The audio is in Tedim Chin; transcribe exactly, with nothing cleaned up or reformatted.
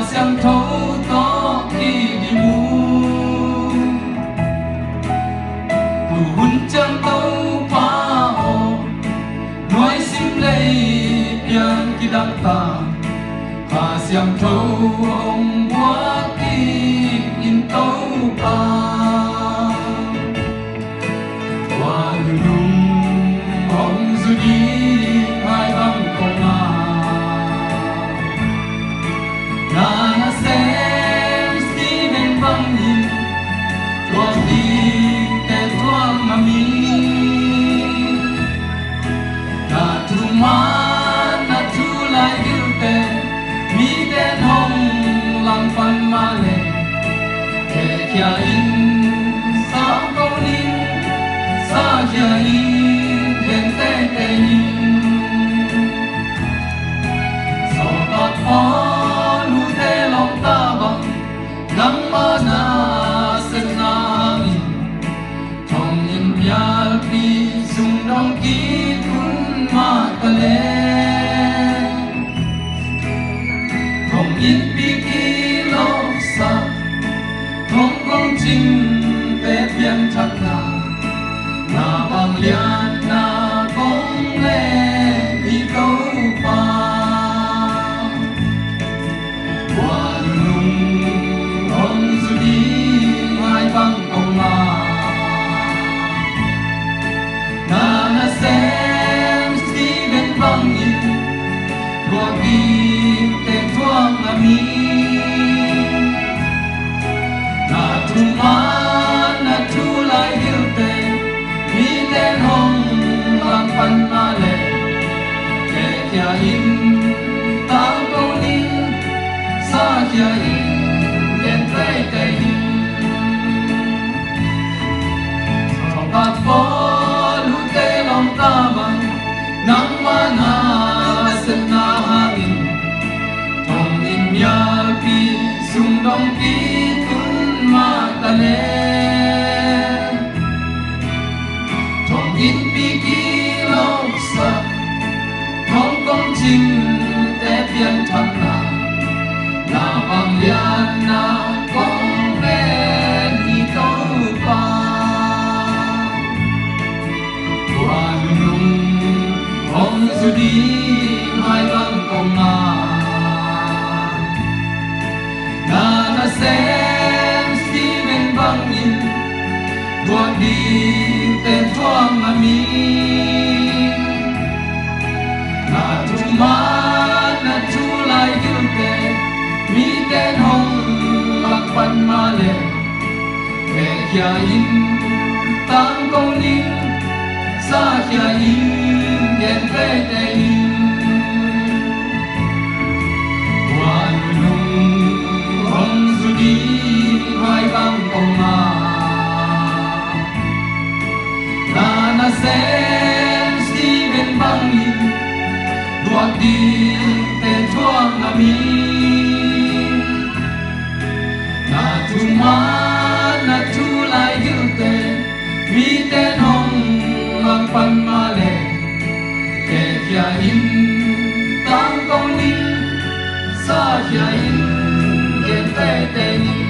Siangtho tawh kidim uh. Tuhun ciang Topa aw, nuaisim lei pian kidang ta, Kha Siangtho hong buak kik in Topa. Tua nunung hong zu ding hai bang kong a, na nasem Stephen bangin tuak dingte tuak ngam ing. Na thuman na thu lai vilte mite hong langpan mah leh, khia in, sangko ning, sakhia in, gen teitei ning. Sawltak Paulute lawmta bang, nangmah nasepna hangin thonginn mialpi sung dong kik un mah ta leh, thonginn pi kilawhsak, thong kong cingte piangthakna, na bang lianna kong leh hi Topa. Tua nunung hong zu ding hai bang kong a, na nasem Stephen bangin tuak dingte tuak ngam ing. Na thuman na thu lai vilte mite hong langpan mah leh, khia in, tangko ning, sakhia in, gen teitei ning. Sawltak Paulute lawmta bang, nangmah nasepna hangin thonginn mialpi sung dong kik un mah ta leh, thonginn pi kilawhsak, thong kong cingte piangthakna, na bang lianna kong leh hi Topa. Tua nunung hong zu ding hai bang kong a, na nasem Stephen bangin tuak dingte tuak ngam ing. Na thuman na thu lai vilte mite hong langpan mah leh, khia in, tangko ning, sakhia in, gen teitei ning. Tua nunung hong zu ding hai bang kong a, na nasem Stephen bangin tuak dingte tuak ngam ing. Na thuman na thu lai vilte mite hong langpan mah leh, khia in, tangko ning, sakhia in, gen teitei ning.